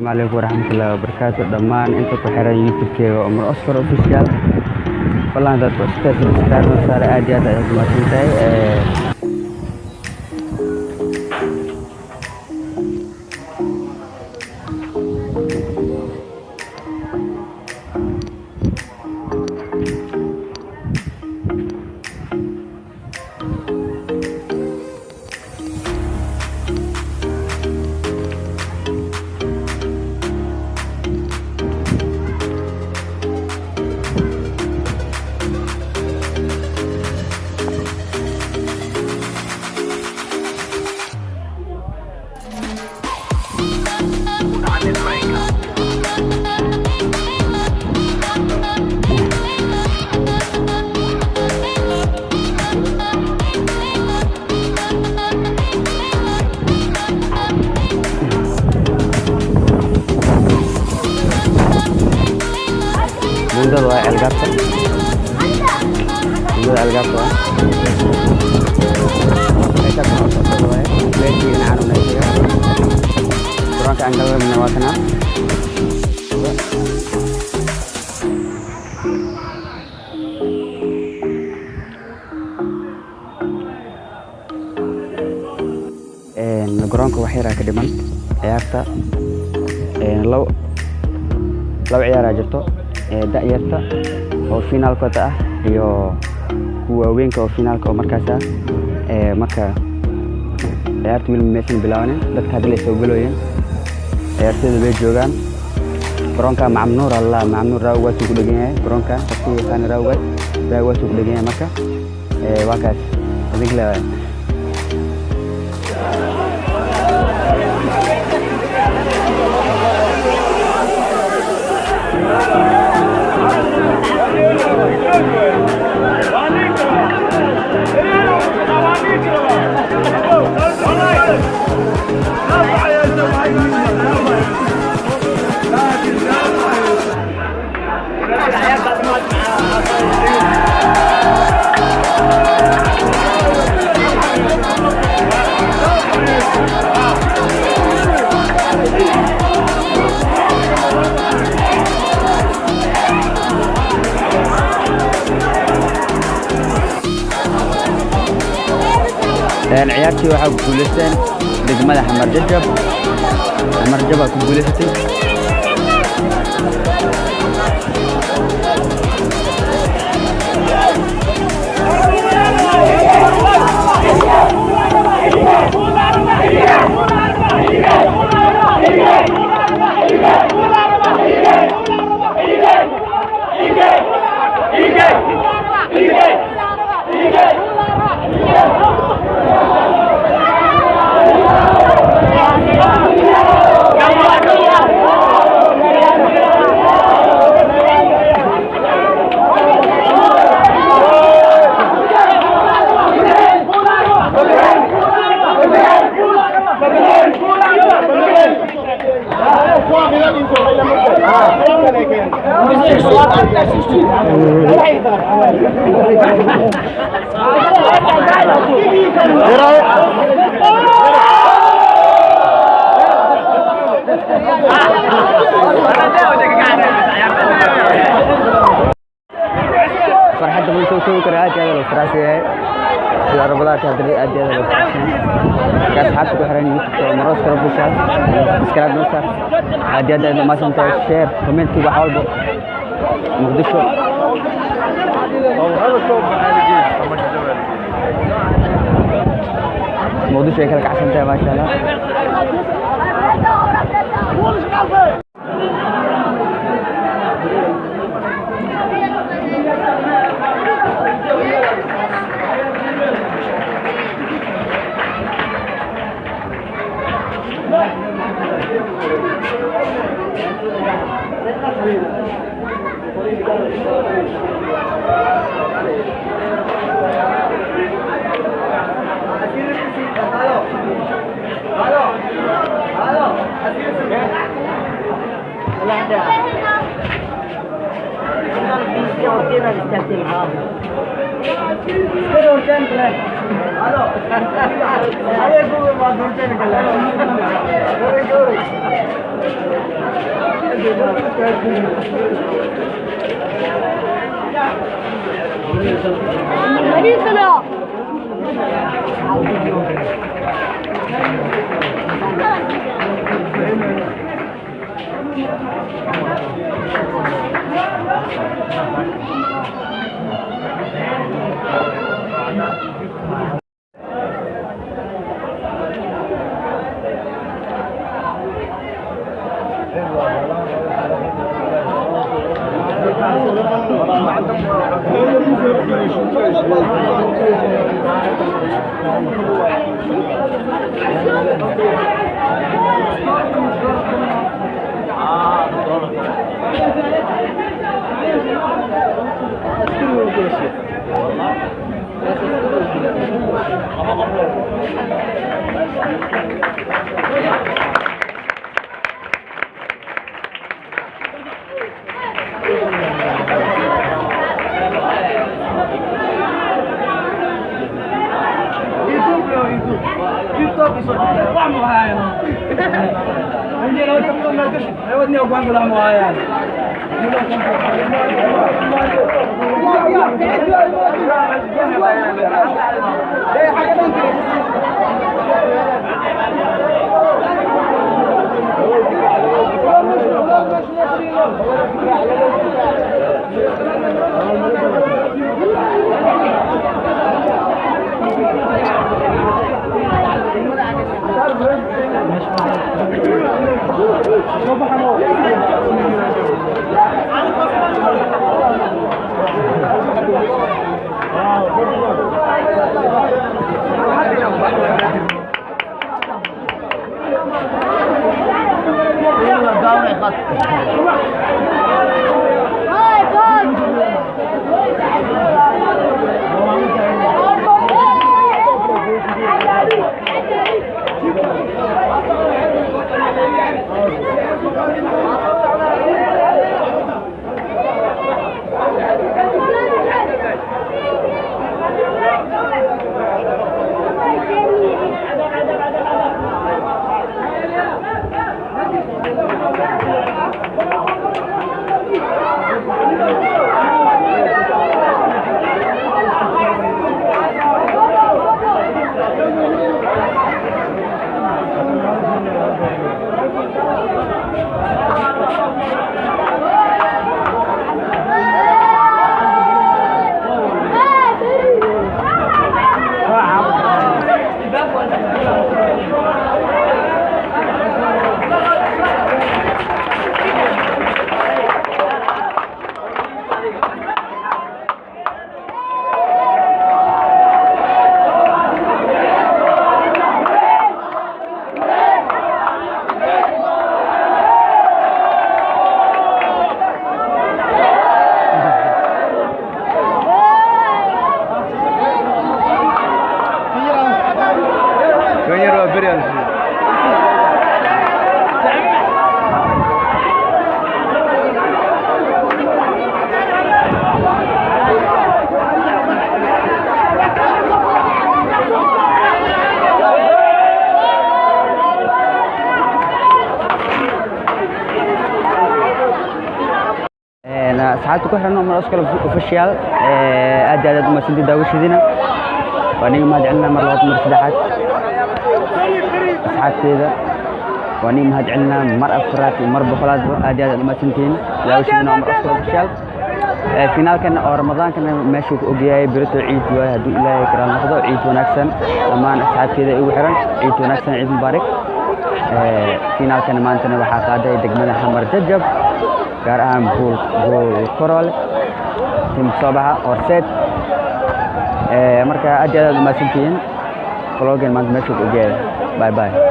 Asalaamu calaykum waraxmatullaahi wabarakaatu. Dhammaan inta ku xiran YouTube-keyga Umar Oscar Official, ballan dadku subscribe noo saara, aad iyo aad ayaad u mahadsantahay. Buundada waa Ceelgaabta, buundada Ceelgaabta waa meeshaas noo socda waaye. Meeshii dhinacaan u naga garoonka aan galanayna waa kana. Garoonka wax yaraa ka dhiman ciyaarta, labo laba ciyaaraa jirto, da'yarta oo finaalkooda ah iyo kuwa waaweynka oo finaalka oo markaas ah. Marka ciyaarta weli maysan bilaabanin, dadka hadda lay soo galooyeen, ciyaartoyda way joogaan. Garoonka Macamnuur allah Macamnuur Raawgaas uu ku dhegan yahay garoonka, qofkii yaqaana Raawgaas, Raawgaas uu ku dhegan yahay. Marka waa kaas idink leedahay. Ciyaartii waxaa ku guuleysteen degmada Xamar Jajab, Xamar Jajab ku guuleysatay. Farxadda ma soo koobi kara, aad iyo aad loo faraxsan yahay sida rabadaha hadda, aad iyo aad loo faraxsan yahay. Marka asxaabta ku xiran YouTube Umar Oscar Official, subscribe noo saar, aad iyo aad ayaad umahadsan tahay. Share, comment, wax walbo. Muqdisho, Muqdisho ay kala kacsan tahay, maasha Allah. Asxaabta ku xiran Omar Oscar Official, aad aad u mahadsantihiin daawashadiina. Waa niga mahad celinaa mar labaad, mar saddexaad. Asxaabteeda waa niga mahad celinaa mar afraad iyo mar boqolaadba. Aad aad u mahadsantihiin daawashadiina Omar Oscar Official. Finaalkan oo Ramadaankan meeshuu ku ogyahay berito ciid waaye, hadduu Ilaahay karaal noqdo. Ciid wanaagsan dhammaan asxaabteeda igu xiran, ciid wanaagsan, ciid mubaarak. Finaalkan maantana waxaa qaaday degmada Xamar Jajab, gaar ahaan Buul Buul Korol, tim soo baxa Horseed. Marka aad iyo aad u mahadsantihiin. Vloggan maanta meeshuu ku ogyahay. Bye bye.